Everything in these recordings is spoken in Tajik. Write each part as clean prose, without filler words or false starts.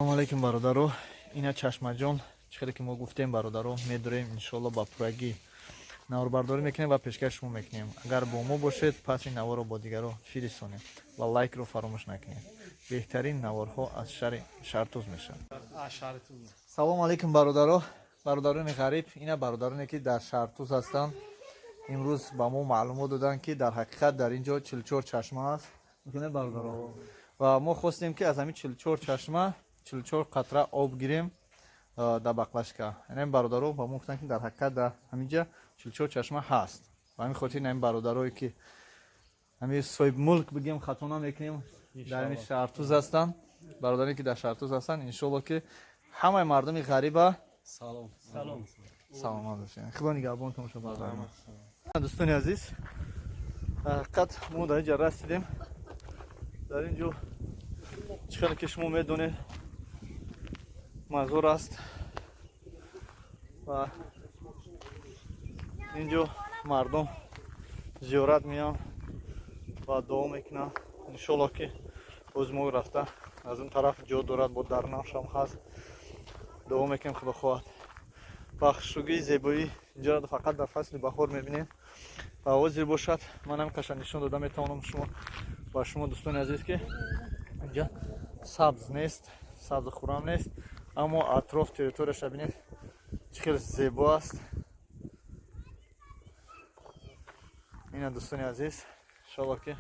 Салому алейкум, бародаро. Ина чашмаҷон, чӣ хеле ки мо гуфтем, бародаро, медурем, иншоалло, ба пуррагӣ наворбардорӣ мекунем ва пешкаш шумо мекунем. Агар бо мо бошед, пас ин наворро бо дигарро фиристонем ва лайкро фаромӯш накунед. Беҳтарин наворҳо аз шаҳри Шаҳртуз мешавад. Салому алейкум, бародаро, бародарони ғариб. Ина бародароне, ки дар Шаҳртуз ҳастанд, имрӯз ба мо маълумот доданд, ки дар ҳақиқат дар ин ҷо 44 чашма аст, бародаро, ва мо хостем, ки аз ҳамин 44 чашма 44 қатра об гирем дар баклажка. Яъне бародаро ба мо гуфтанд, ки дар ҳақиқат дар ҳамин ҷа 44 чашма ҳаст. Ба ҳамин хотир ин бародарое, ки ҳамин соҳибмулк бигем, хато намекунем, дар ҳамин Шаҳртуз ҳастанд, бародаре, ки дар Шаҳртуз ҳастанд, иншоалло, ки ҳамаи мардуми ғариба Салом, салом. Саломат бошед, худо нигаҳбонтон бошад, бародари. Дӯстони азиз, ҳақиқат мо дар инҷа расидем. Дар ин ҷо, чӣ хеле ки шумо медонед, мазор аст ва ин ҷо мардум зиёрат меянд ва дуо мекунанд. Иншоалло, ки боз мо рафта, аз он тараф ҷо дорад, бо дарнашам ҳаст, дуо мекунем, худо хоҳад. Ва хушрӯгии зебоӣ инҷоро фақат дар фасли баҳор мебинем. Ва ҳозир бошад, ман ҳам қаша нишон дода метавонам шумо ба шумо, дӯстони азиз, ки инҷа сабз нест, сабзу хуррам нест, аммо атроф, территорияша бинед, чӣ хеле зебо аст. Ина, дӯстони азиз, иншоалло, ки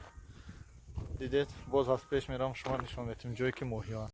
дидед. Боз аз пеш мерам, шумо нишон метем ҷое, ки моҳиҳо.